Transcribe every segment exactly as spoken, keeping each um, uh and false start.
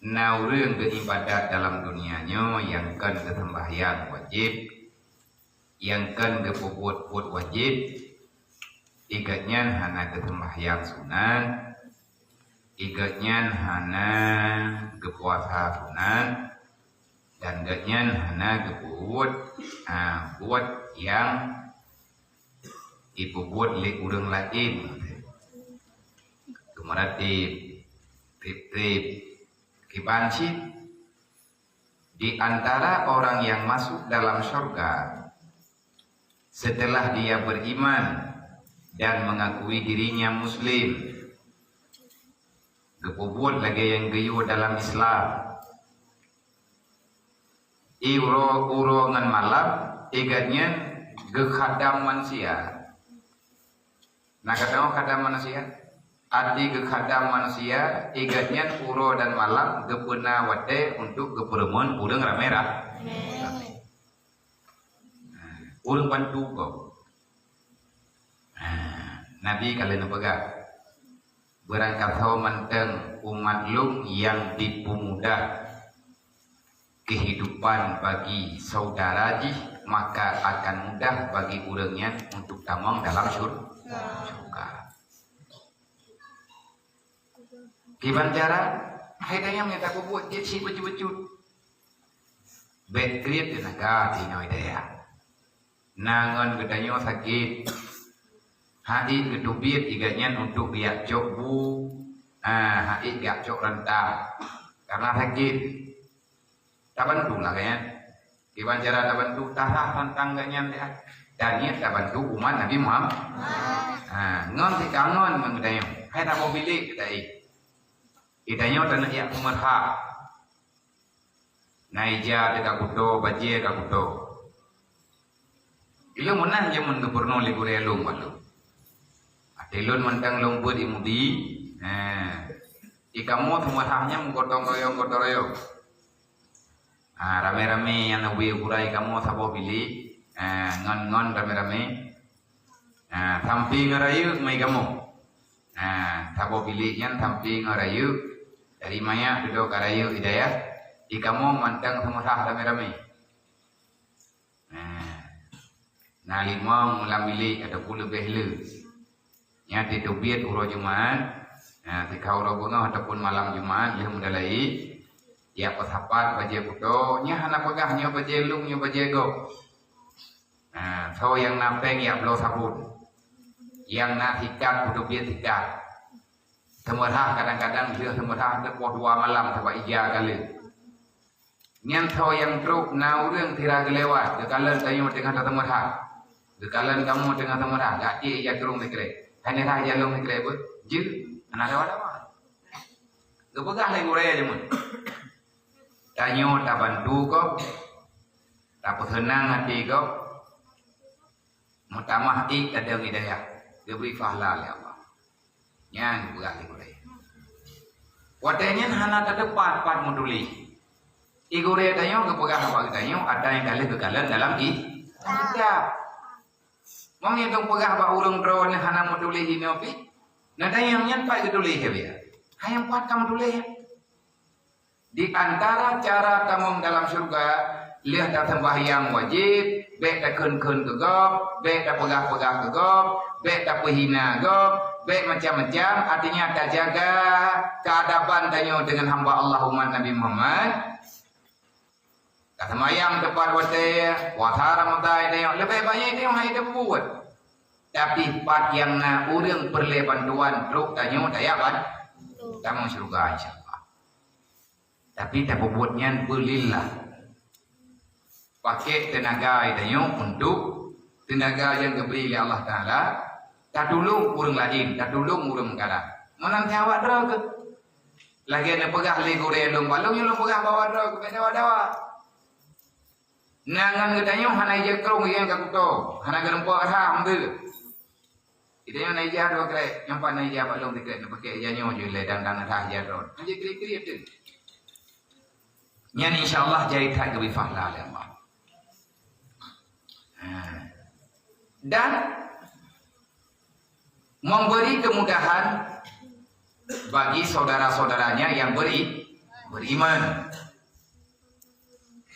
Na ureuëng geuibadat dalam dunia nyoe nyang kon geuseumbahyang wajéb, nyang kon geupeubuet-buet wajéb, i gobnyan hana geuseumbahyang sunat, i gobnyan hana geupuasa sunat, dan gobnyan hana geupeubuet, ha, buet nyang jipeubuet lé ureuëng laén. Keumeuratéb, treb-treb, kiban cit. Di antara orang yang masuk dalam syurga setelah dia beriman dan mengakui dirinya muslim, geupeubuet lagée nyang geuyue dalam Islam. I uroe, uroe ngon malam, i gobnyan geukhadam manusia. Na gata nyoe khadam manusia? Arti geukhadam manusia, i gobnyan uroe dan malam geupeuna watée untuk geupeureumeun ureuëng ramé ra-, ramé. Nah, ureuëng bantu gob. Nah, Nabi ka lheueh neupeugah, "Beurangkasoe mantong umat lôn nyang jipeumudah kehidupan bagi saudara jih, maka akan mudah bagi ureuëng nyan untuk tamong dalam syur-, syurga." Kiban cara, hai dayang nyang tapeubuet jeuet si bacut-bacut. Bék kriet teunaga tinoe dayang. Na ngon geutanyoe sakét, hait geuteubiet i gobnyan untuk geujak cok bu, ah, hait geujak cok rantang, karena sakét. Tabantu lah gobnyan. Kiban cara tabantu, tarhah rantang gobnyan deh. Dan nyan tabantu umat Nabi Muhammad. Ha, ngon sikangon ngon geutanyoe. Hai taboh bilék geutanyoe. Geutanyoe taneuk jak peumeurhah. Na ija teuka kuto, bajée ka kuto. Ilôn meunan jameun geupurunoe lé gurée lôn bak lôn. Até lôn mantong lôn beuet i Mudi, eh, i kamoe seumeurhah nyan meugotong royong-gotong royong. Ah, ramé-ramé nyang neubi ukuran i kamoe saboh bilék, eh, ngon-ngon ramé-ramé. Ah, sampi ngon rayeuk mai kamoe. Ah, saboh bilék nyan sampi ngon rayeuk. Dari manyak dudoe ka rayeuk i dayah, i kamoe mantong seumeurhah ramé-ramé. Nah, na limong lam bilék ataupun leubeh le. Nyan teubiet uroe Jumat, nah, teuka uroe beungoh ataupun malam Jumat lheueh meudalai, jak peusapat bajée kuto, nyan hana peugah nyoe bajée lôn, nyoe bajée gob. Nah, soe nyang na péng jak bloe sabon. Nyang na sikat, kuteubiet sikat. Seumeurhah kadang-kadang lheueh seumeurhah teupoh dua malam sabab ija ka le. Nyan soe nyang trok na ureuëng sira geulewat, geukalon tanyoe teungoh taseumeurhah. Geukalon kamoe teungoh seumeurhah, gaki ija krueng sikrek. Hana rhah ija lôn sikrek beuh? Jeuet, hana dawa-dawa. Geupeugah lé gurée jameun. Tanyoe tabantu gob, tapeuseunang até gob, meutamah ék ladôm hidayah, geubri pahala lé Allah. Nyan geupeugah lé gurée. Watée nyan hana tateupat pat meutuléh. I gurée tanyoe geupeugah bak geutanyoe ata nyang ka lheueh geukalon dalam ki-, kitab. Meunyoe geupeugah bak ureuëng droeneuh hana meutuléh inoe pih, na tanyong nyan pat geutuléh, ya, biya? Hai nyang pat ka meutuléh. Di antara cara tamong dalam syurga, lheueh taseumbahyang wajéb, bék takheun-kheun keu gob, bék tapeugah-peugah keu gob, bék tapeuhina gob, bék macam-macam, artinya tajaga keadaban tanyoe deungon hamba Allah umat Nabi Muhammad. Taseumbahyang teupat watée, puasa Ramadhan tanyoe, leubeh banyak tanyoe hai tapeubuet. Tapi pat nyang na ureuëng peureulée bantuan trok tanyoe tajak ban-, tamong syurga, insya Allah. Tapi tapeubuet nyan beulillah. Pakék teunaga tanyoe untuk teunaga nyang geubri lé Allah Taala, tatulông ureuëng laén, tatulông ureuëng meukarat. Meunan awak droe keuh. Lagée neupeugah lé gurée lôn bak lôn, nyoe lôn peugah bak awak droe keuh, bék dawa-dawa. Na ngon geutanyoe hana ija krueng nyang ka kuto, hana geurumpok rhah meuteue. Geutanyoe na ija dua krek, nyoe pat na ija bak lôn sikrek, neupakék ija nyoe ju lé dan, dan rhah ija droe. Hana jikriet-kriet teuh. Nyan insya Allah jai that geubri pahala lé Allah. Ha. Dan memberi kemudahan bagi saudara-saudaranya yang beri-, Beriman.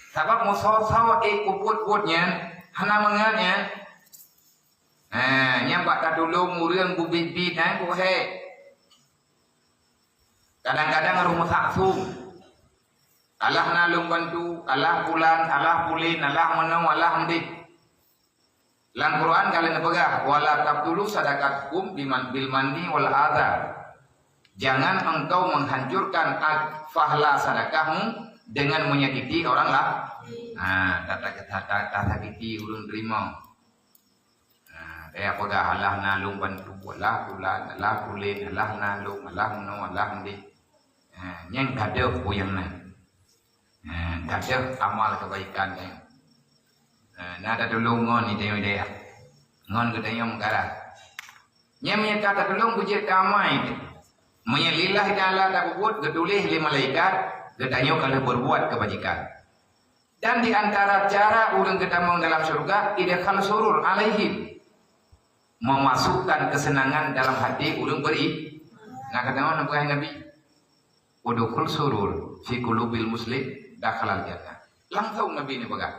Sabab meusoe-soe ék kubuet-buet nyan, hana mangat nyan. Ha, nyan bak tatulông ureuëng bubit-bit nyan, kuhé. Kadang-kadang roh meusaksum. Alah na lôn bantu, alah pulan, alah pulin, alah meunoe, alah meudeh. Lam Quran ka lheueh neupeugah, "Wala tabtulu sadaqatukum biman, bil manni wal adha." Jangan engkau menghancurkan ag-, pahala sedekahmu dengan menyakiti orang lain. Ha, ta-, ta-, ta-, ta-, tasakiti ureuëng teurimong. Ha, kaya peugah, "Alah na lôn bantu, alah pulan, alah pulin, alah na lôn, alah meunoe, alah meudeh." Ha, nyan gadôh peue nyang na. Ha, gadôh amal keubaikan nyan. Ha, na tatulông ngon di tanyoe dayah. Ngon geutanyoe meukarat. Nyan meunyoe ka tatulông beujeuet keu amai teuh. Meunyoe lillahi ta'ala tapeubuet, geutuléh lé malaikat, geutanyoe ka lheueh beureubuat keubajikan. Dan di antara cara ureuëng geutamong dalam syeuruga, idkhal surur alaihim, memasukkan kesenangan dalam hati ureuëng beri-, na geutamong neupeugah Nabi, "Udkhul surur fi qulubil muslim dakhalal jannah." Langsung Nabi neupeugah,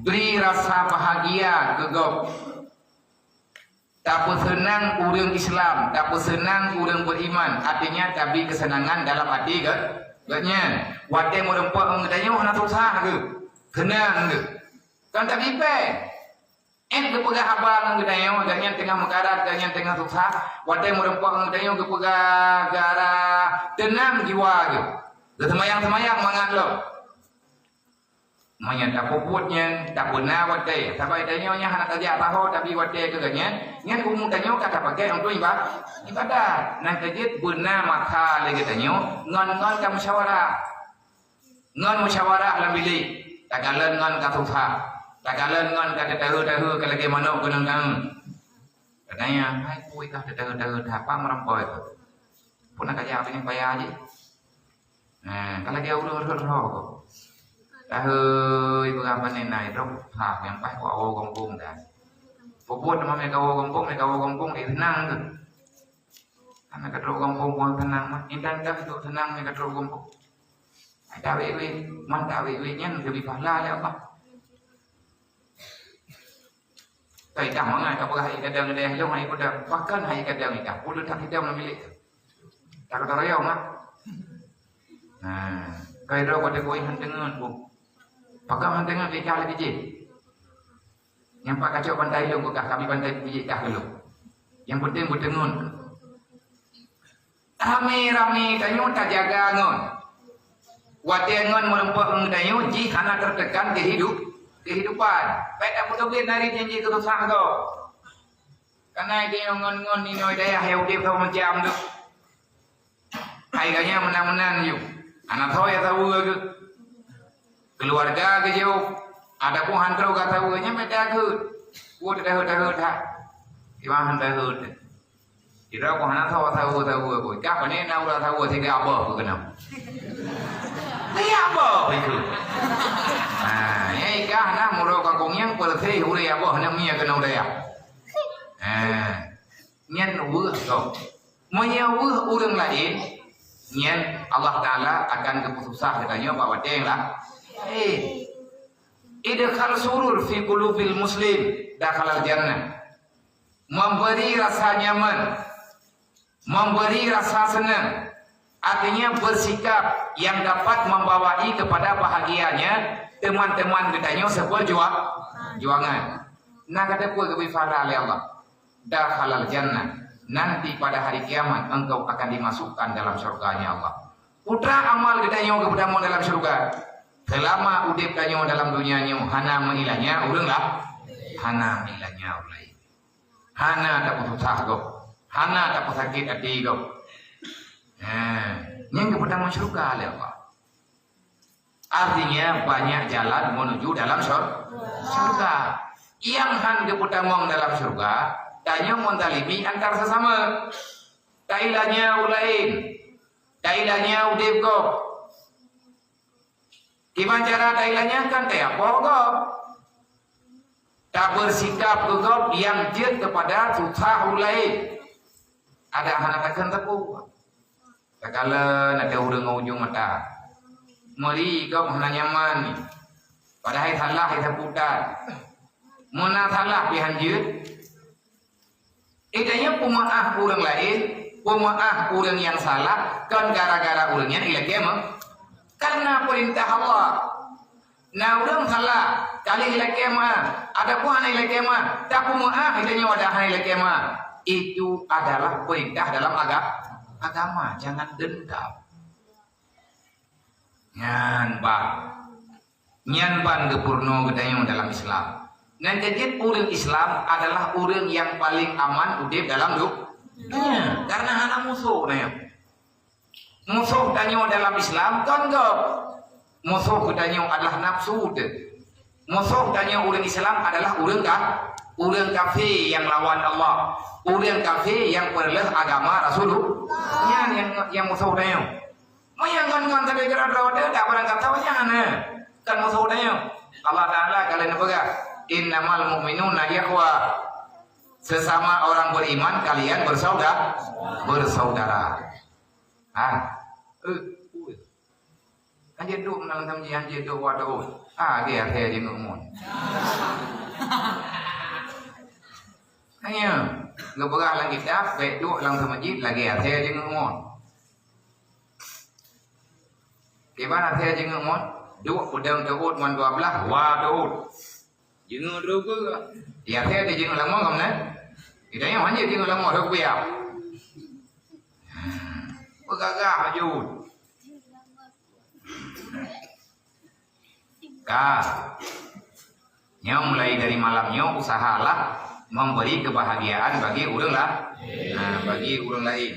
"Bri rasa bahagia keu gob." Tapeuseunang ureuëng Islam, tapeuseunang ureuëng beriman, artinya tabri kesenangan dalam hati geuh-, geuhnyan. Watée meureumpok ngon geutanyoe hana susah geuh, seunang geuh. Kon tabri péng. Ék geupeugah haba ngon geutanyoe, geuhnyan teungoh meukarat, geuhnyan teungoh susah, watée meureumpok ngon geutanyoe geupeugah gara teunang jiwa geuh. Geuseumayang-seumayang mangat lom. Meunyoe tapeubuet nyan, tabeuna watée. Sabab tanyoe nyan hana tajak saho, tapi watée keu geuhnyan, nyan umu tanyoe ka tapakai untuk iba-, ibadat. Nyang keujeuet beuna masa lé geutanyoe ngon-ngon ka musyawarah. Ngon musyawarah lam bilék, takalon ngon ka susah, takalon ngon ka teuteue-teue ka lagée manok keunong-keunong. Katanya, "Hai, kui kah teuteue-teue that, pat meureumpok kah? Peue na kajak binéh paya jih?" Nah, ka lagée ureuëng rhot-rhot kok. Tahôi beurapa nena idrop, ha, nyang paih kok awoe gampông dah. Peubuet teuma meukawoe gampông, meukawoe gampông, eh, seunang tu. Hana ka trok gampông buang seunang mah. Intan ka trok seunang meuka trok gampông. Ai tawi-wi, man tawi-wi nyan geubri pahala lé Allah. Kai dah mangat ka peugah hai kadang deh lông hai kuda. Pakon hai kadang ikah. Puluh tak hidang na milék. Tak kata raya mah. Nah, kai droe kata koi han teungeun bu. Pakon han teungeun ikah lagi jih. Nyang pat kacok bantai lông kah, kami bantai bijéh kah lông. Yang penting beuteungon. Ramé-ramé tanyoe tajaga ngon. Watée ngon meureumpok ngon tanyoe jih hana tertekan kehidup, kehidupan. Baik tak beuteubiet nari janji keu susah kau. Karena dia ngon-ngon inoe dayah ya udép sama macam tu. Hai ganya menang-menang ju. Anak soe ya tahu ke? Keluarga ke jauh. Ada pun hantro ka tahu nya meda ke. Ku dah dah dah. Iwan hantro. Tidak pun hana tahu tahu tahu aku. Kah ni nak udah tahu tiga abah ke kena. Tiga abah itu. Nah, ya ikah nah murah kagong yang bersih uri abah nak mia kena udah ya. Nah, nyan weuh kau. Meunyoe weuh ureuëng laén, nyan Allah Taala akan geupeususah geutanyoe bak watée lah. Eh, idkhal surur fi qulubil muslim dakhalal jannah. Memberi rasa nyaman, memberi rasa senang, artinya bersikap yang dapat membawai kepada bahagianya teman-teman geutanyoe seperjuang-, juangan. Nah, kata pun lebih faham oleh Allah. Dakhalal jannah, nanti pada hari kiamat engkau akan dimasukkan dalam syurganya Allah. Putra amal geutanyoe geupeutamong dalam syurga. Selama udép tanyoe dalam dunia nyoe hana meuilanya ureuëng lah, hana meuilanya ulai. Hana tapeususah gob, hana tapeusakit hati gob. Nah, nyang geupeutamong syurga lé Allah. Artinya banyak jalan menuju dalam syur-, syurga. Yang han geupeutamong dalam syurga, tanyoe menzalimi antar sesama. Tailanya ulain, tailanya udép gob. Kiban cara tailanya kan tayapoh gob. Tabersikap keu gob yang jeuet kepada susah ulain. Ada hana takheun teupeu. Takalon ateueh ureuëng ngon ujong mata. Meuri gob hana nyaman. Padahai salah di saputan. Meuna salah pih hanjeuet. Itanyoe peumeu'ah ureuëng laén, peumeu'ah ureuëng nyang salah, kon gara-gara ureuëng nyan ilakée meu'ah. Karena peurintah Allah. Na ureuëng salah, ka lheueh ilakée meu'ah. Ataupun hana ilakée meu'ah, tapeumeu'ah itanyoe adak hana ilakée meu'ah. Itu adalah peurintah dalam aga-, agama. Jangan dendam. Nyan ban. Nyan ban geupeurunoe geutanyoe dalam Islam. Nyan keuh jeuet ureuëng Islam adalah ureuëng nyang paleng aman udeb dalam du-, dunia. Karena hana musoh tanyoe. Musoh tanyoe dalam Islam kon gob. Musoh geutanyoe adalah nafsu teuh. Musoh tanyoe ureuëng Islam adalah ureuëng ka-, ureuëng kafé nyang lawan Allah. Ureuëng kafé nyang peureuloh agama Rasulullah. Nyan nyang, nyang musoh tanyoe. Meunyoe ngon-ngon sabe keudroe-droe teuh, dak barang kata nyan, eh, kan musoh tanyoe. Allah Taala ka lheueh neupeugah, "Innamal mu'minuna ikhwa." Sesama orang beriman kalian bersaudara, bersaudara. Ah, eh, ui. Hanjeuet duek lam teumeuji, hanjeuet duek wadoe. Ah, lagée asée jingeuk mon. Hanya, geupeugah lam kitab, bék duek lam teumeuji, lagée asée jingeuk mon. Kiban asée jingeuk mon, duek peudeueng teuôt ngon dua blah, wa teuôt. Jingeuk droe keu. Di asée di jingeuk lamong kamoe. Di tanyoe hana jingeuk lamong, rhot kuyak. Peugagah maju. Ka. Nyoe mulai dari malam nyoe usahalah memberi kebahagiaan bagi ureuëng la-, nah, bagi ureuëng lain.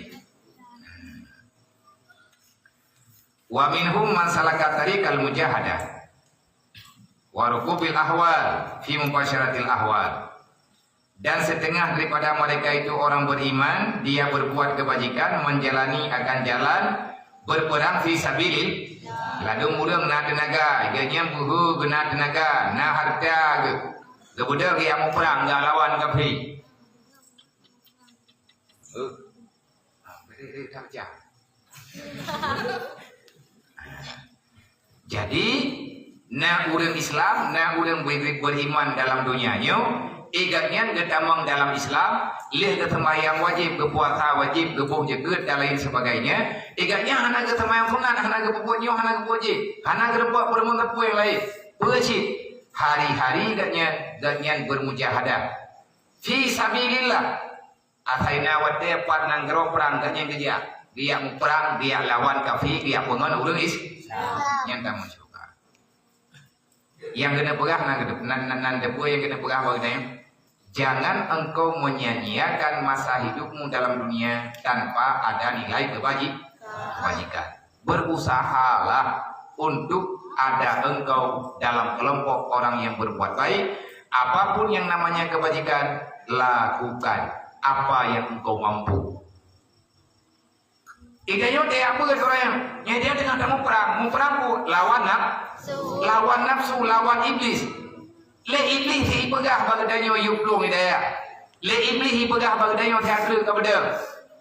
Wa minhum man salaka tariqal mujahadah wa rukubil ahwal fi mubasyaratil ahwal. Dan setengah daripada mereka itu orang beriman, dia berbuat kebajikan, menjalani akan jalan berperang fi sabilillah. Ladôm ureuëng na teunaga, geuhnyan beuhe geuh na teunaga, na hareuta geuh, geubeudôh geuh nyang muprang geuh lawan kafé. Eh, eh, eh, tak pecah. Jadi, na ureuëng Islam, na ureuëng beri-, beriman dalam donya nyoe, igat nyan geutamong dalam Islam, lheueh geuseumbahyang wajéb, geupuasa wajéb, geuboh jeukeut dan lain sebagainya, igat nyan hana geuseumbahyang sunat, hana geupeubuet nyoe, hana geupeubuet jih, hana geureubak peurumoh teupeu nyang laén. Peue cit? Hari-hari igat nyan, igat nyan bermujahadah. Fi sabilillah. Asai na watée pat nanggroe prang geuhnyan geujak, geujak muprang, geujak lawan kafé, geujak peungon ureuëng Is-, nyan tamong syeuruga. Nyang keuneuk peugah nan, nan, nan, nan teupeue nyang keuneuk peugah bak geutanyoe, jangan engkau menyia-nyiakan masa hidupmu dalam dunia tanpa ada nilai kebaji-, kebajikan. Berusahalah untuk ada engkau dalam kelompok orang yang berbuat baik. Apapun yang namanya kebajikan, lakukan apa yang engkau mampu. Itanyoe teuyak peue keu ureuëng nyan? Nyan dia teungoh tamuprang. Muprang peue? Lawan naf-, lawan nafsu, lawan iblis. Lé iblis jipeugah bak geutanyoe yue plueng hidayah. Lé iblis jipeugah bak geutanyoe that treuk ka beudeueng.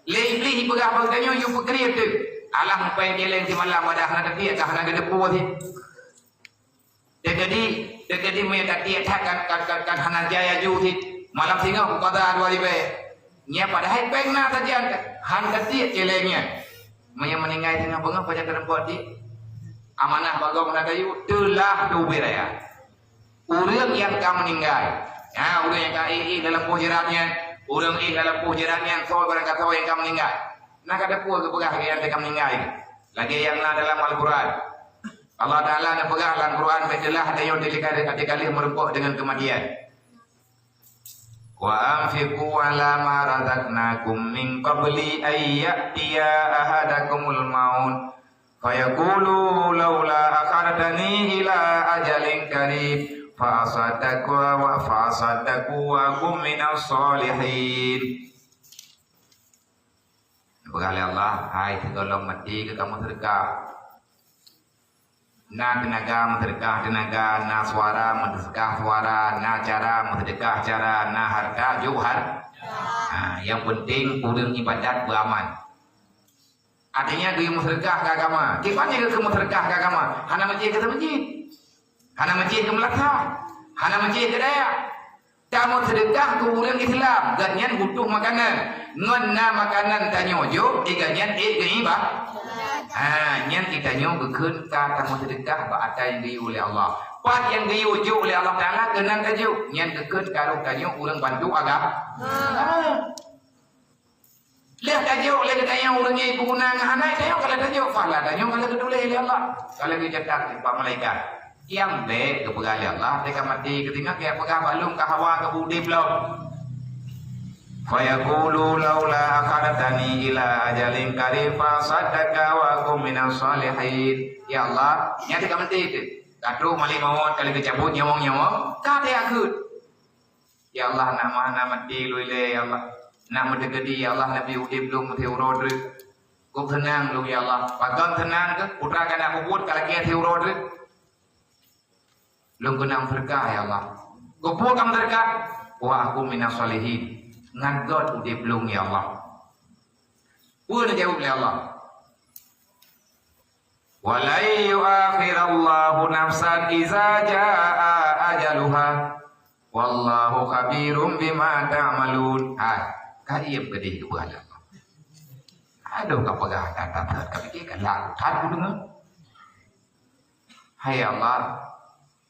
Lé iblis jipeugah bak geutanyoe yue peukriet teuk. Alah mupéng céléng simalam, padahai hana tatiek ka hana geuteupeue cit. Teukeudi, teukeudi meunyoe tatiek that kan, kan, kan, kan hana jai aju cit. Malam singoh kupada dua ribée. Nyan padahai péng na sajan, han tatiek céléng nyan. Meunyoe meuninggai singoh beungoh pajan teureupot cit. Amanah bak gob hana tayue, teulah teuubit raya. Ureuëng nyang ka meuninggai, ha, ureuëng nyang ka éh-éh lam poh jeurat nyan, ureuëng éh lam poh jeurat nyan, soe barangkasoe nyang ka meuninggai. Na ka teupeue geupeugah lagée nyang ka meuninggai, lagée nyang na dalam Al-Quran. Allah Taala neupeugah lam Quran, "Beuteulah tanyoe teuka-, teuka lheueh meurumpok deungon keumatian." "Wa anfiqu ala ma razaqnakum min qabli an ya'tiya ahadakumul maut." Fayaqulu laula akhartani ila ajalin qarib fa asaddaqa wa, fa asaddaqa wa akum minas shalihin. Peugah lé Allah, "Hai sigohlom maté keu kamoe seudeukah." Na teunaga meuseudeukah teunaga, na suara meuseudeukah suara, na cara meuseudeukah cara, na hareuta jok har-, ha, nyang peunteng ureuëng ibadat beuaman. Artinya geuyue meuseudeukah keu agama. Kiban nyang geukheun meuseudeukah keu agama? Hana meucéh keu masjid. Hana meucéh keu meulasah. Hana meucéh keu dayah. Tameuseudeukah keu ureuëng Islam, gobnyan butuh makanan. Ngon na makanan tanyoe jok, eh, gobnyan ék geuiba-, ha, nyan geutanyoe geukheun ka tameuseudeukah bak ata nyang geuyue lé Allah. Pat nyang geuyue jok lé Allah Taala keunan tajok, nyan geukheun ka rôh tanyoe ureuëng bantu agam-, ha. Lheueh tajok lé geutanyoe ureuëng nyang peuguna ngon hana, tanyoe ka lheueh tajok, pahala tanyoe ka lheueh geutuléh lé Allah. Ka lheueh geucatat bak malaikat. Nyang bék geupeugah lé Allah, teuka maté geutinggai, geupeugah bak lôn ka hawa keu udeb lom. Fayaqulu laula akhartani ila ajalin qarib fa assaddaqa wa akun minas shalihin. Ya Allah, nyan teuka maté teuh. Ka trok malaikat maut ka lheueh geucabut nyawöng-nyawöng, ka teuka kheun. Ya Allah, nak meuhana maté lôn ilée, ya Allah. Nak meuteugedi, ya Allah, neubi udeb lôn meusiuroe treuk. Kok seunang lôn, ya Allah. Pakon seunang keuh? Putra ka na peubuet ka lakée siuroe treuk. Lôn keunong seudeukah, ya Allah. Keupeue ka meuseudeukah? Wa akun minas shalihin. Ngon göt udeb lôn, ya Allah. Peue neujaweueb lé Allah? "Wa lan yu'akhirallahu nafsan iza jaa ajaluha. Wallahu khabirum bima ta'malun." Hai, ka diem keudeh geupeugah lé Allah. Aduh, ka peugah that-that, ka pike galak that kudeungoe. Hai Allah,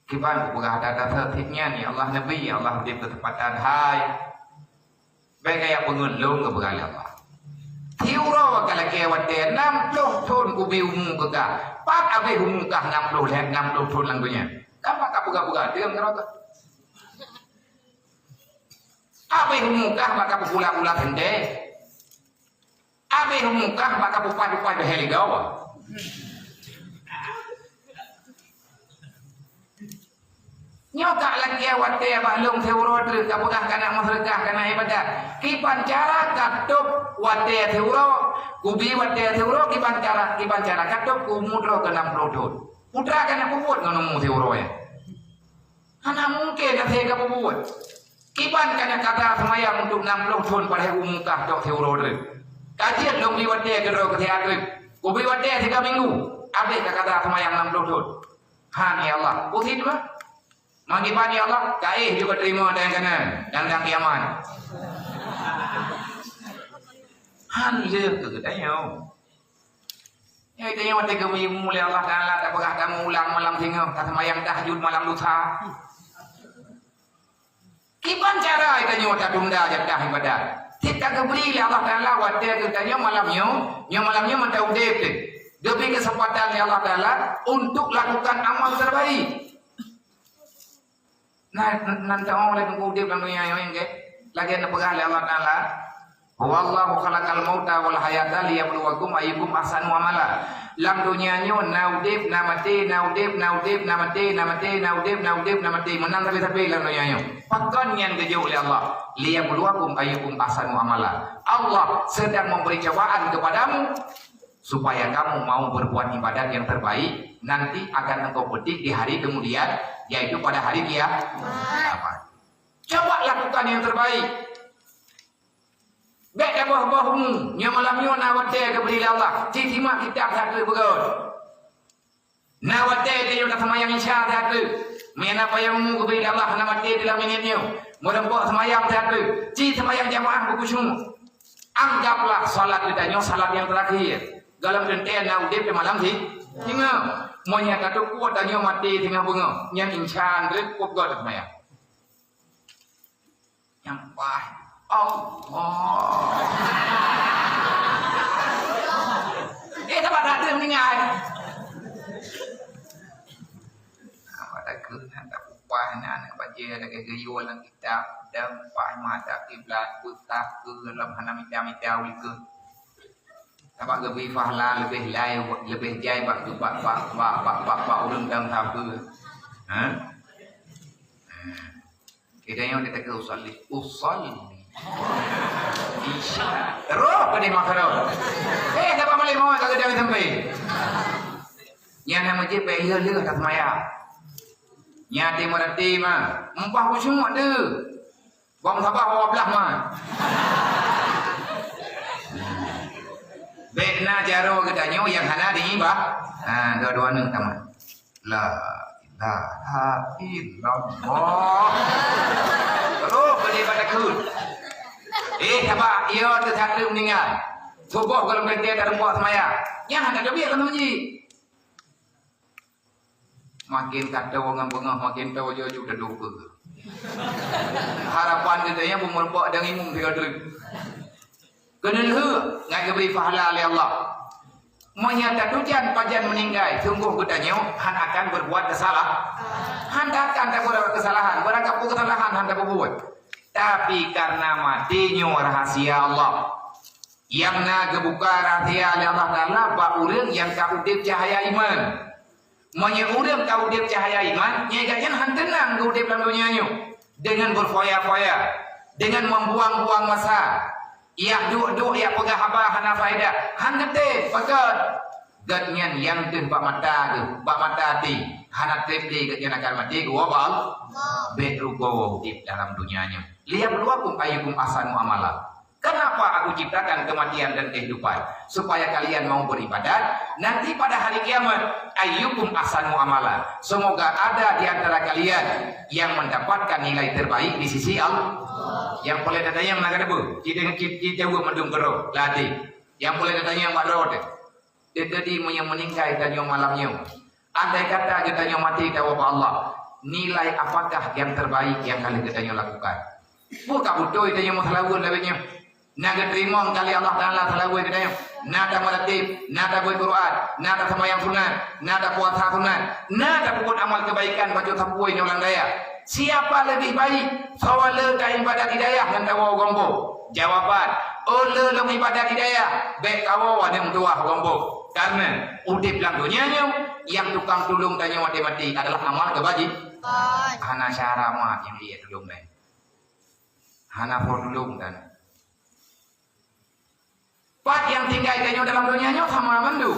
kiban kupeugah that-that nyan, ya Allah, neubi, ya Allah, udeb keuteumpatan. Hai, bék gaya peungeut lôn geupeugah lé Allah. Siuroe ka lakée watée nam ploh thon kubi umu keu kah. Pat abéh umu kah nam ploh lhée, nam ploh thon lam donya. Kan bak ka peugah-peugah deungon keurota. Abéh umu kah bak ka peupula-pula seuntée. Abéh umu kah bak ka peupah-peupah beuhe ligau. Nyoe ka lakée watée bak lôn siuroe treuk ka peugah ka na meuseudeukah, ka na iébadat. Kiban cara ka tôb watée siuroe, kubi watée siuroe, kiban cara, kiban cara ka tôb keu umu droe keu nam ploh thon. Putra ka na peubuet ngon umu siuroe nyan. Hana mungken hase ka peubuet. Kiban ka na kata seumayang untuk nam ploh thon padahai umu kah tok siuroe treuk. Ka jeuet lôn bi watée keudroe keu siat treuk. Kubi watée siga minggu. Abéh ka kata seumayang nam ploh thon. Han ya Allah. Pusit bah. Mangkiban ya Allah, ka éh juga terima dan kena dan dan kiamat. Han lé keu geutanyoe. Ya, geutanyoe watée geumeuimu lé Allah Taala, tapeugah tameuulang malam singoh, taseumayang tahajud malam lusa. Kiban cara geutanyoe tatunda jatah ibadat? Cit tageubri lé Allah Taala watée geutanyoe malam nyoe, nyoe malam nyoe mantong udeb teuh. Geubri keuseumpatan lé Allah Taala untuk lakukan amal terbaik. Nah, nan taong lé teungku udeb lam donya nyoe, nggih. Lagée neupeugah lé Allah Taala, "Huwallahu khalaqal mauta wal hayata liyabluwakum ayyukum ahsanu amala." Lam donya nyoe na udeb, na maté, na udeb, na udeb, na maté, na maté, na udeb, na udeb, na maté. Meunan sabe-sabe lam donya nyoe. Pakon nyan geujok lé Allah? "Liyabluwakum ayyukum ahsanu amala." Allah sedang memberi cobaan kepadamu supaya kamu mau berbuat ibadat yang terbaik, nanti akan engkau petik di hari kemudian, yaitu pada hari kia-, kiamat. Coba lakukan yang terbaik. Bék taboh-boh umu, nyoe malam nyoe na watée geubri lé Allah, ci simak kitab sapeue beugôt. Na watée tanyoe taseumayang Isya that treuk. Meunyo na payong umu geubri lé Allah hana maté di lam minyéuk nyoe. Meureumpok seumayang that treuk. Ci seumayang jamaah beukhusyuk. Anggaplah salat geutanyoe salat nyang teurakhé. Golom teuntée na udeb di malam si-, singoh. Meunyo tateupeue tanyoe maté singoh beungoh, nyan insya Allah treuk peugot seumayang. Nyang paih. Allah. Eh, saban that treuk meuninggai. Apa dah keu nak tak upah nak, nak baca lagée geuyue lam kitab, dan paih mata kiblat, pusat ke dalam hana mita-mita ulikeue. Sabab geubri pahala leubeh lai, leubeh jai bak, bak, bak ureuëng dan sapeue. Ha? Ha. Kita yang kita ke usalli. Usalli. Isya. Roh ke di makro. Eh, dapat balik mawat tak ada sampai. Yang nama je payah leuh tak semaya. Nyati mereti mah. Empah khusyuk tu. Bang sabar dua belas mah. Bèk na jaroe geutanyoe nyang hana diiba-, ha, dua-dua aneuk tamat. La ilaha illallah. Terus beli pada kut. Eh, sabar, iya tu satu meninggal. Subuh kalau berhenti ada rembuak semaya. Nyang ada lebih kalau ji. Makin kata orang bengah, makin tahu jauh-jauh dah duka. Harapan kita yang bermerbak dan imum tiga trip. Keuneulheueh ngat geubri pahala lé Allah. Meunyoe tatujan pajan meuninggai, sunggoh geutanyoe han akan berbuat kesalah-, han akan taberbuat kesalahan. Barang kapeue kesalahan han tapeubuet. Tapi karena maté nyoe rahasia Allah. Nyang na geubuka rahasia lé Allah Taala bak ureuëng nyang ka udeb cahaya iman. Meunyoe ureuëng ka udeb cahaya iman, nyan gobnyan han teunang geuudeb lam donya nyoe, deungon berfoya-foya, deungon membuang-buang masa, yak duek-duek, yak peugah haba hana faedah, han geutem, pakon? Gobnyan nyang deuh bak mata geuh, bak mata até, hana treb lé gobnyan akan maté, geuwoe bak Allah. Bèk rugoe udeb dalam donya nyoe. Liyabluwakum ayyukum ahsanu amala. Kenapa Aku ciptakan kematian dan kehidupan? Supaya kalian mau beribadat. Nanti pada hari kiamat, ayyukum ahsanu amala. Semoga ada di antara kalian yang mendapatkan nilai terbaik di sisi Allah. Nyang peureulèe tatanyong na geutanyoe, ci, ci, ci, jaweueb mandum keudroe, ladeh. Nyang peureulèe tatanyong bak droe teuh. Jadi meunyoe meuninggai tanyoe malam nyoe, andai kata geutanyoe maté tawoe bak Allah, nilai apakah yang terbaik yang ka lheueh geutanyoe lakukan? Peue ka beutôi tanyoe meuseulaweuet lagèe nyoe? Na geuteurimong ka lé Allah Taala seulaweuet geutanyoe. Na tameuratéb, na tabeuet Quran, na taseumayang sunat, na tapuasa sunat, na tapeubuet amal keubaikan bacut sapeue nyoe lam dayah. Siapa leubeh baik? Soe le ka ibadat di dayah ngon tawoe u gampông? Jawaban, oh le lôn ibadat di dayah, bèk kawoe aneuk meutuwah u gampông. Karena udeb lam donya nyoe, nyang tukang tulông tanyoe maté-maté adalah amal keubaji-, hana cara mat nyang ie tulông laén. Hana po tulông dan. Pat nyang tinggai tanyoe dalam donya nyoe sama mandum.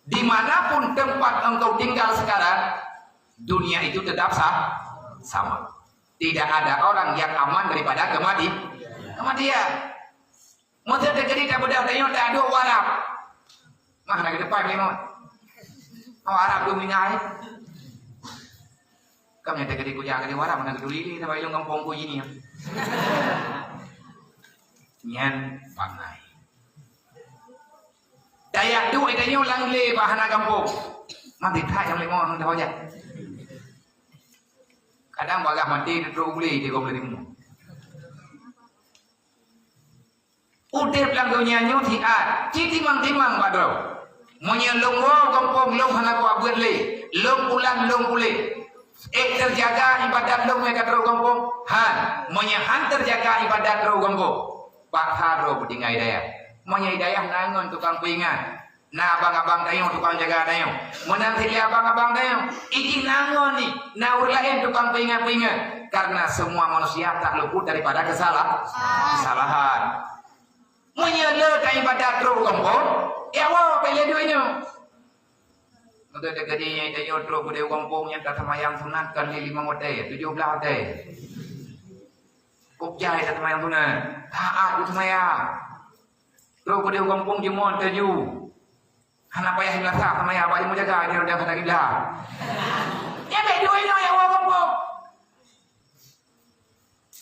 Di mana pun tempat engkau tinggal sekarang, dunia itu tetap sa-, sama. Tidak ada orang yang aman daripada kemati-, kematian. Masa terjadi tak bedah tanyoe tak ada warap. Mah nak ke depan ni, Mat. Awak Arab tu mingai. Kam nyang teukeudi kujak keudi Arab, mana geuturi lé, sabab ilong gampông ku jih ni. Nyan bangai. Tajak duek tanyoe lam glé bak hana gampông. Mati that nyang limong nang dah bajak. Kadang bagah mati duduk glé di gampông timu. Udeb lam donya nyoe siat, ci timang-timang bak droe. Meunyoe lôn woe gampông lôn hana kuabeuet lé, lôn pulang lôn puléh. Ék teujaga ibadat lôn nyang ka trok gampông? Han. Meunyoe han teujaga ibadat trok gampông, paksa droe beutinggai dayah. Meunyoe dayah na ngon tukang peuingat, na abang-abang tanyoe tukang jaga tanyoe. Meunan cit lé abang-abang tanyoe, ijih na ngon ni, na ureuëng laén tukang peuingat-peuingat. Karena semua manusia tak luput daripada kesalah-, kesalahan. Meunyoe le ka ibadat trok u gampông, ya Allah, bèk lé duek nyoe. Maka teukeudi tanyoe trok u gampông nyang ka seumayang sunat kan lé limong watèe, tujoh blaih watèe. Kok jai ka seumayang sunat, taat u seumayang. Trok u gampông jumôt taju. Hana payah meulasa sama ya, bak ilmu jaga dia udah kena gila. Ya, bèk duek nyoe ya Allah.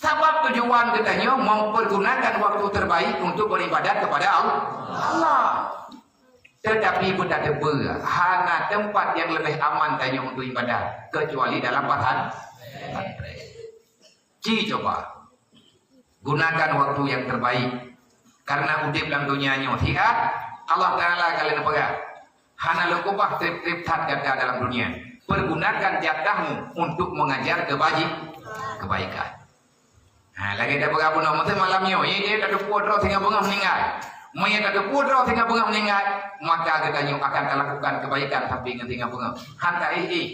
Sabab tujuan geutanyoe mempergunakan waktu terbaik untuk beribadat kepada Allah. Allah. Tetapi beutateupeue, hana tempat yang lebih aman tanyoe untuk ibadat kecuali dalam pasan-, pesantren. Ci coba, gunakan waktu yang terbaik. Karena udeb lam donya nyoe siat, Allah Taala ka lheueh neupeugah, "Hana lôn keubah treb-treb that gata dalam dunia. Pergunakan jatahmu untuk mengajar kebaji-, kebaikan." Ha, lagèe tapeugah bunoe, meusti malam nyoe, ye, ye, tateupeue droe singoh beungoh meuninggai. Meunyoe tateupeue droe singoh beungoh meuninggai, maka geutanyoe akan talakukan kebaikan sampai ngon singoh beungoh. Han taéh-éh.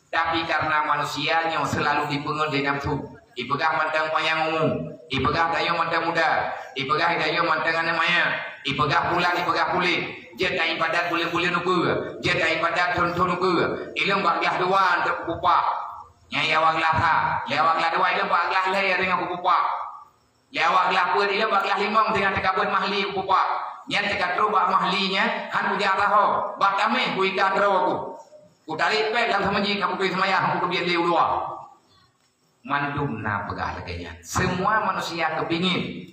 Tapi karena manusia nyoe selalu dipeungeut lé nafsu, ipeugah mantong panyang umu, ipeugah tanyoe mantong muda, ipeugah tanyoe mantong aneuk manyak, ipeugah pulan, ipeugah puléh, jeuet taibadat buleuen-buleuen ukeue, jeuet taibadat thon-thon ukeue, ilong bak glah dua teuk kupah. Nyan awak glah sa, lé awak glah dua ilong bak glah lhèe teungoh kupah. Lé awak glah peuet ilong bak glah limong teungoh teuka beuet mahli kupah. Nyan teuka trok bak mahli nyan, han kujak taho, bak tameh kuika droe ku. Kutarék péng lam seumeujid, ka kuturi seumayang, han kuteubiet lé u luwa. Mandum na peugah lagée nyan. Semua manusia kepingin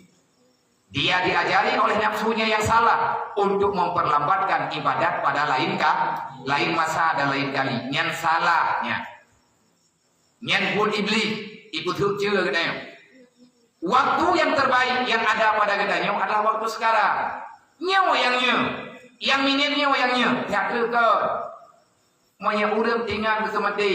dia diajari oleh nafsunya yang salah untuk memperlambatkan ibadat pada lain ka-, lain masa dan lain kali. Nyan salah nyan. Nyan buet Iblih, ipeuseuk ceue geutanyoe. Waktu yang terbaik yang ada pada geutanyoe adalah waktu sekarang. Nyoe nyang nyoe. Nyang minyeuk nyoe nyang nyoe. Nyak keu kon. Meunyoe ureuëng tinggai geuseumaté,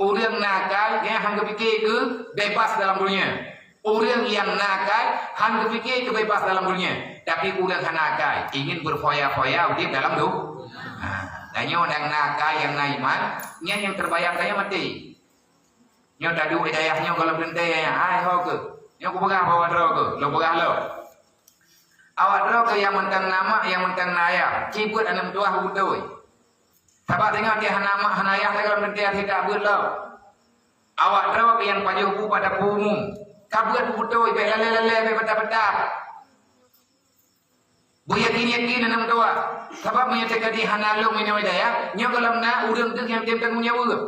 ureuëng nakal nyang han geupike keu bebas dalam dunia. Ureuëng nyang nakal han geupike keu bebas dalam dunia, tapi ureuëng hana akai ingin berfoya-foya udeb dalam du-, ha, dan nyoe nyang nakal nyang na iman, nyan nyang terbayang tanyoe maté. Nyoe taduek di dayah nyoe gohlom teuntée, ai ho keuh. Nyoe kupeugah bak awak droe keuh, lôn peugah lom. Awak droe keuh nyang mantong na mak, nyang mantong na ayah, ci beuet aneuk meutuwah beutôi. Sabab singoh teuh hana mak hana ayah lagée ureuëng teuntée até tak beuet lom. Awak droe nyang pajoh bu bak dapur umum, ka beuet bu beutôi, bék lalée-lalée, bék beuta-beuta. Beuyakin-yakin aneuk meutuwah. Sabab meunyoe teuka di hana lôn inoe dayah, nyoe gohlom na ureuëng deuh nyang tem tanggong jaweueb.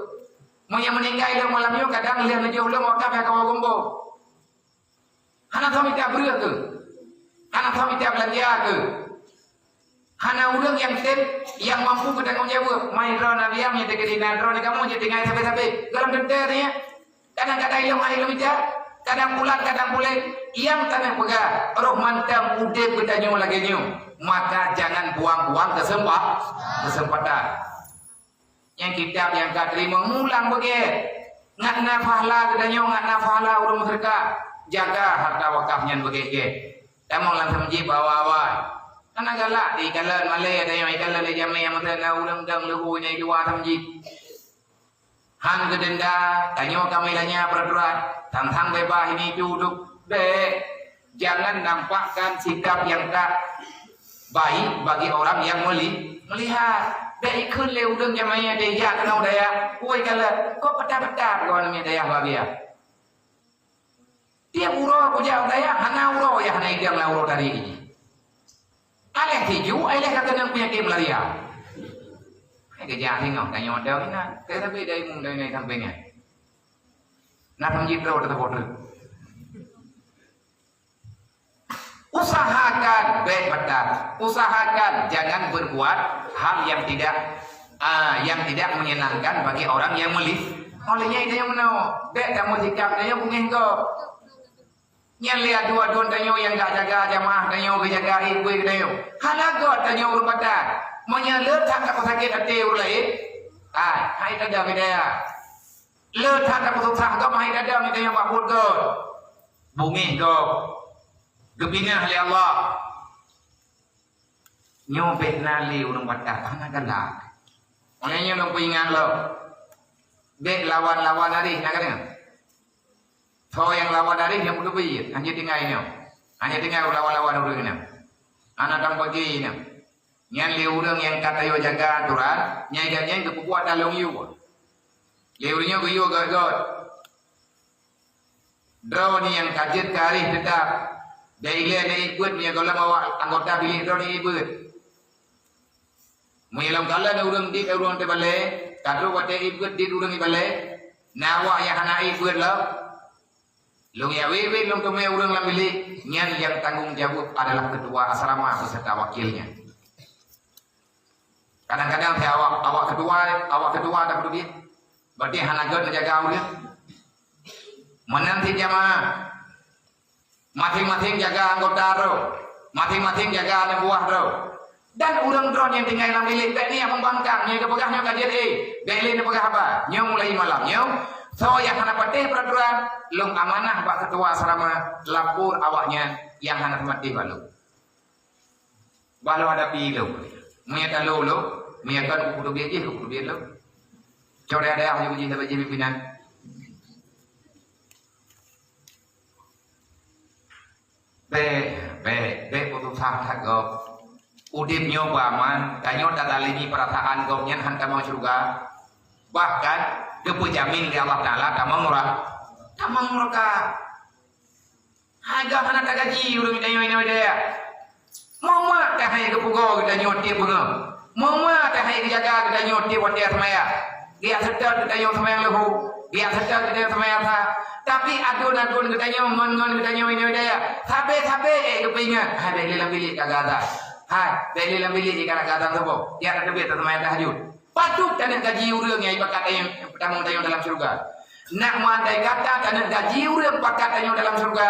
Meunyoe meuninggai lôn malam nyoe, kadang lheueh neujôh lôn wakaf nyang kawoe gombong. Hana tho mita breueh keuh? Hana tho mita beulanja keuh? Hana ureuëng nyang tem, nyang mampu meutanggong jaweueb. Mai droe na biang, nyang teukeudi na droe di kamoe, jeuet tinggai sabe-sabe. Gohlom teuntée nyan. Kadang-kadang ilong hai lom mita, kadang pulan, kadang puléh. Nyang tanyoe peugah, roh mantong udeb geutanyoe lagée nyoe. Maka jangan buang-buang kesempa-, kesempatan. Nyang kitab nyang ka teurimong mulang beugét. Ngat na pahala geutanyoe, ngat na pahala ureuëng meuseudeukah. Jaga harta wakaf nyan beugét-gét. Tamong lam seumeujid bak awai-awai. Hana galak di ikalon malée, tanyoe ikalon lé jamé nyang meuteuna ureuëng dong leuhu nyang dua seumeujid. Han geudenda, tanyoe ka meulanya peraturan. Sang-sang bebas ini itu untuk bék. Jangan nampakkan sikap yang tak baik bagi orang yang meli-, melihat. Bék ikheun lé ureuëng nyang maya deh jak keunoe dayah. Woi kala, kok petat-petat kau aneuk dayah bagian. Tiep uroe kujak u dayah, hana uroe nyang hana idong lam uroe tadi jih. Aléh tiju, aléh ka keunong peunyakét malaria. Hai geujak singoh tanyoe dong inan. Tapi dari umum dari nai sampai nyan. Nah, pang jidroe teupotong. Usahakan, bék batal. Usahakan jangan berbuat hal yang tidak, ah, yang tidak menyenangkan bagi orang yang meli-, oleh nyan tanyoe meunoe. Bék tameusikap tanyoe beungéh gob. Nyan lé adu-aduan tanyoe nyang ka jaga jamaah tanyoe, geujaga ié-ié tanyoe. Hana göt tanyoe ureuëng batal. Meunyoe le that tapeusakét até ureuëng laén, ai, hai tada bidaya. Le that tapeususah gob hai tada tanyoe bak buet göt. Beungéh gob. Geubina lé Allah. Nyoe bék na lé ureuëng batal, hana galak. Oleh nyoe lôn peuingat lom. Bék lawan-lawan arih, na ka deungoe? Soe nyang lawan arih nyang beuteubiet, hana tinggai nyoe. Hana tinggai lawan-lawan ureuëng nyan. Hana tam bagi nyan. Nyan lé ureuëng nyang ka tayue jaga aturan, nyang gata nyan geupeubuet dalong yue. Lé ureuëng nyoe geuyue göt-göt. Droeneuh nyang ka jeuet keu arih teutap. Bék ilée neuiet beuet meunyoe gohlom awak anggota bilék droeneuh iet beuet. Meunyoe lom kalon ureuëng dit ureuëng teubalée, ka trok watée iet beuet dit ureuëng ibalée, na awak nyang hana iet beuet lom. Lôn jak wék-wék lôn teumé ureuëng lam bilék, nyan nyang tanggong jaweueb adalah ketua asrama beserta wakilnya. Kadang-kadang si awak, awak ketua, awak ketua tak peduli. Berarti hana göt neujaga ureuëng. Meunan cit jamaah. Maséng-maséng jaga anggota droe. Maséng-maséng jaga aneuk buah droe. Dan ureuëng droe nyang tinggai lam bilék, bék niyak meubangkang, nyang geupeugah nyoe ka jeuet, eh, bék lé neupeugah haba. Nyoe mulai malam nyoe, soe nyang hana patéh peuraturan, lôn amanah bak ketua asrama, lapor awaknyan nyang hana teumatéh bak lôn. Bah lôn hadapi lôn. Meunyoe talo lôn, meunyoe kon kupeuteubiet jih, kupeuteubiet lôn. Cok dayah-dayah meunyoe jih sabe jih pimpinan. Bék, bék, bék peususah that gob. Udeb nyoe beuaman, tanyoe tatalimi peurasaan gobnyan han tamong syeuruga. Bahkan geupeujamin lé Allah Taala tamong nura-, tamong nuraka. Hai gob hana tagaji ureuëng tanyoe-nyoe dayah. Meuma tahai geupugoe geutanyoe tiep beungoh. Meuma tahai geujaga geutanyoe tiep watée seumayang. Geujak seutôt geutanyoe seumayang leuhô, geujak seutôt geutanyoe seumayang asar. Tapi aduen-aduen geutanyoe ngon-ngon geutanyoe inong dayah, sabe-sabe ék geupeuingat, hai, bék lé lam bilék ka geuazan. Hai, bék lé lam bilék jih ka geuazan suboh. Jak tateubiet taseumayang tahajud. Patut taneuk gaji ureuëng nyang pakat tanyoe, tamong tanyoe dalam syeuruga. Nak meuandai kata taneuk gaji ureuëng pakat tanyoe dalam syeuruga,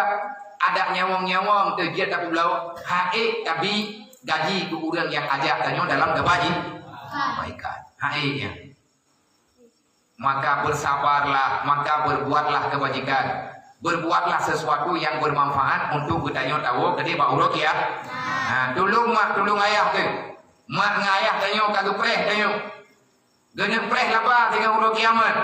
adak nyawöng-nyawöng teuh jeuet tapeubloe, ha'ék tabi gaji keu ureuëng nyang ajak tanyoe dalam keubaji-, kebaikan. Ha'ék nyan. Maka bersabarlah, maka berbuatlah kebajikan. Berbuatlah sesuatu yang bermanfaat untuk geutanyoe tawoe keudéh bak uroe kiamat. Ha, tulông mak, tulông ayah teuh. Mak ngon ayah tanyoe ka geupreh tanyoe. Geuneuk preh laba singoh uroe kiamat.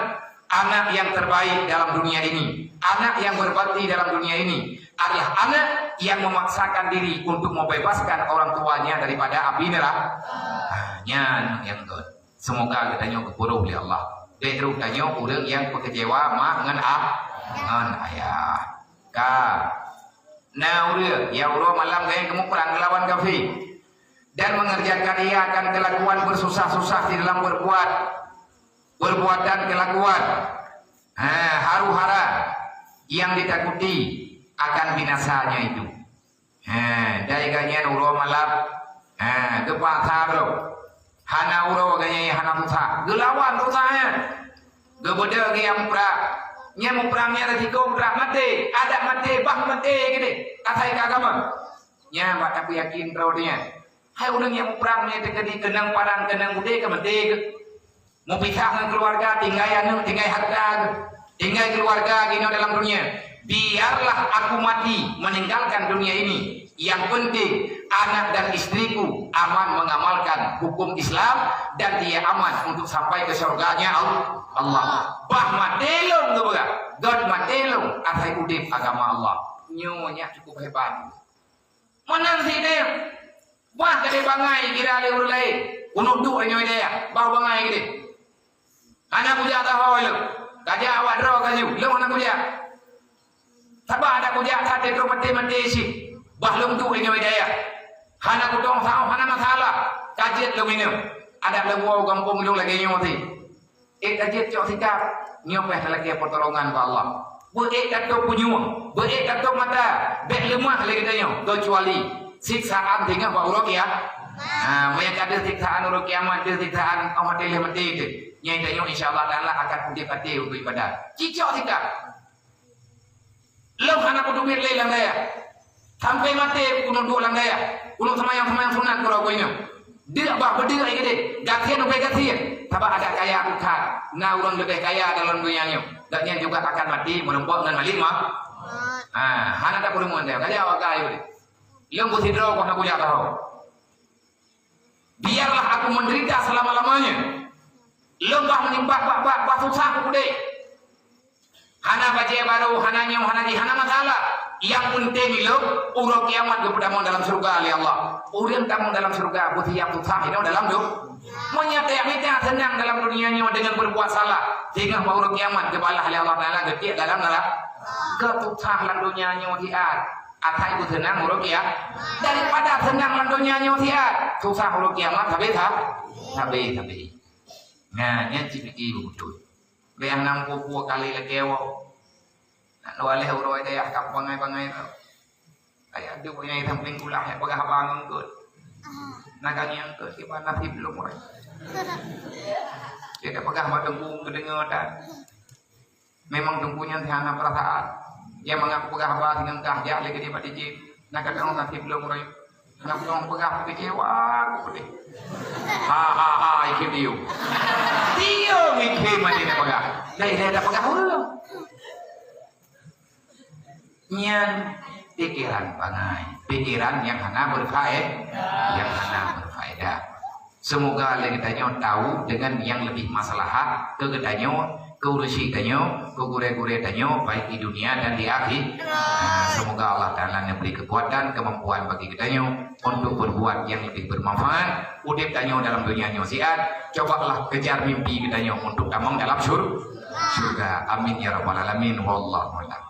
Anak yang terbaik dalam dunia ini, anak yang berbakti dalam dunia ini adalah anak yang memaksakan diri untuk membebaskan orang tuanya daripada api neraka. Ha, nyan nyang göt. Semoga geutanyoe geupeurôh lé Allah. Bék rôh tanyoe ureuëng nyang peukeucewa mak ngon a-, ngon ayah. Ka. Na ureuëng nyang uroe malam gaya geumuprang geulawan kafé dan mengerjakan ia akan kelakuan bersusah-susah di dalam berbuat perbuatan kelakuan, ha, haru-hara yang ditakuti akan binasanya itu. Ha, dai ganya uroe malam, ha, geupaksa droe. Hana uroe ganya hana susah. Geulawan susah nyan. Geubeudôh gaya muprang. Nyang muprang nyan resiko muprang maté. Adak maté, bah maté keudéh. Asai keu agama. Nyan bak tapeuyakin droe nyan. Hai ureuëng nyang muprang nyan teukeudi keunong parang, keunong udeb ka maté keuh. Meupisah ngon keuluwarga, tinggai aneuk, tinggai hareuta, tinggai keuluwarga inoe dalam dunia. Biarlah aku mati meninggalkan dunia ini. Yang penting, anak dan istriku aman mengamalkan hukum Islam dan dia aman untuk sampai ke syurganya Al-, Allah. Bah maté lôn geupeugah, göt maté lôn asai udeb agama Allah. Nyoe nyak cukup hebat. Meunan sideh. Bah keudeh bangai kira lé ureuëng laén. Keuneuk duek nyoe deh, bah bangai keudeh. Hana kujak taho lom. Kajak awak droe kaju, lom hana kujak. Sabab ada kujak that trok maté-maté cit. Bah lom duek nyoe deh. Hana kutong saoh, hana masalah. Kajeuet lom inong. Adak leumo gampông lom lagée nyoe teuh. Ék tajeuet cok sikap, nyoe pih talakée pertolongan bak Allah. Beuék tatôb punyueng, beuék tatôb mata, bék leumah lé geutanyoe, keucuali siksaan singoh bak uroe kiamat. Ha, meunyo ka deuh siksaan uroe kiamat, deuh siksaan oh maté lé maté teuh, nyan tanyoe insya Allah Taala akan udeb até untuk ibadat. Cicok sikap. Lom hana kuteubiet lé lam dayah. Sampai maté keuneuk duek lam dayah. Keuneuk seumayang-seumayang sunat keudroe keuh nyoe. Deuk bah beudeuek lagée deh. Gasien ubé gasien. Sabab adak kaya that. Na ureuëng leubeh kaya dalam donya nyoe. Gobnyan juga akan maté meurumpok ngon Malik Maut. Ha, hana tapeureumeun dayah. Kaya awak kaya deh. Lom beusidroe keuh hana kujak taho. Biarlah aku menderita selama-lamanya. Lom bah meunimpa bak, bak, bak susah udeb. Hana bajée barô, hana nyoe, hana jih, hana masalah. Nyang peunteng ilong, uroe kiamat geupeutamong dalam syeuruga lé Allah. Ureuëng tamong dalam syeuruga, beusiap susah inoe dalam du-, meunyo tajak mita seunang dalam dunia nyoe deungon berbuat salah, singoh bak uroe kiamat geubalah lé Allah Taala geutiek dalam neuraka. Keu susah lam dunia nyoe siat, asai beuseunang uroe kiamat. Daripada seunang lam dunia nyoe siat, susah uroe kiamat sabe-sa-, sabe-sabe. Nah, nyan cit pike beutôi. Lheueh nam pue-pue kali lakée woe. Nak dua lheueh uroe dayah kab bangai-bangai tu. Ayah duek nyang sampéng kulah nyang peugah haba ngon eungkôt. Nah, ka ngieng eungkôt kiban nasib lôn uroe. Dia dak peugah bak teungku geudeungoe tan. Memang teungku nyan hana peurasaan. Dia mangat peugah haba singoh kah jak lé geude bak dijih. Nah, ka teuh nasib lôn uroe. Hana peugah peugah kecewa aku deh. Ha, ha, ha, ikhe diu. Diu ikhe mati dak peugah. Dai, dai dak peugah ureuëng. Nyan pikiran bangai, pikiran nyang hana berfae-, nyang hana berfaedah. Semoga lé geutanyoe tahu dengan yang lebih maslahat keu geutanyoe, keu ureuëng tanyoe, keu gurée-gurée tanyoe, baik di dunia dan di akhi-, nah, semoga Allah Taala memberi kekuatan, kemampuan bagi geutanyoe untuk berbuat yang lebih bermanfaat. Udeb tanyoe dalam dunia nyoe siat, cobalah kejar mimpi geutanyoe untuk tamong dalam syur-, syurga. Amin ya rabbal alamin. Wallahu a'lam.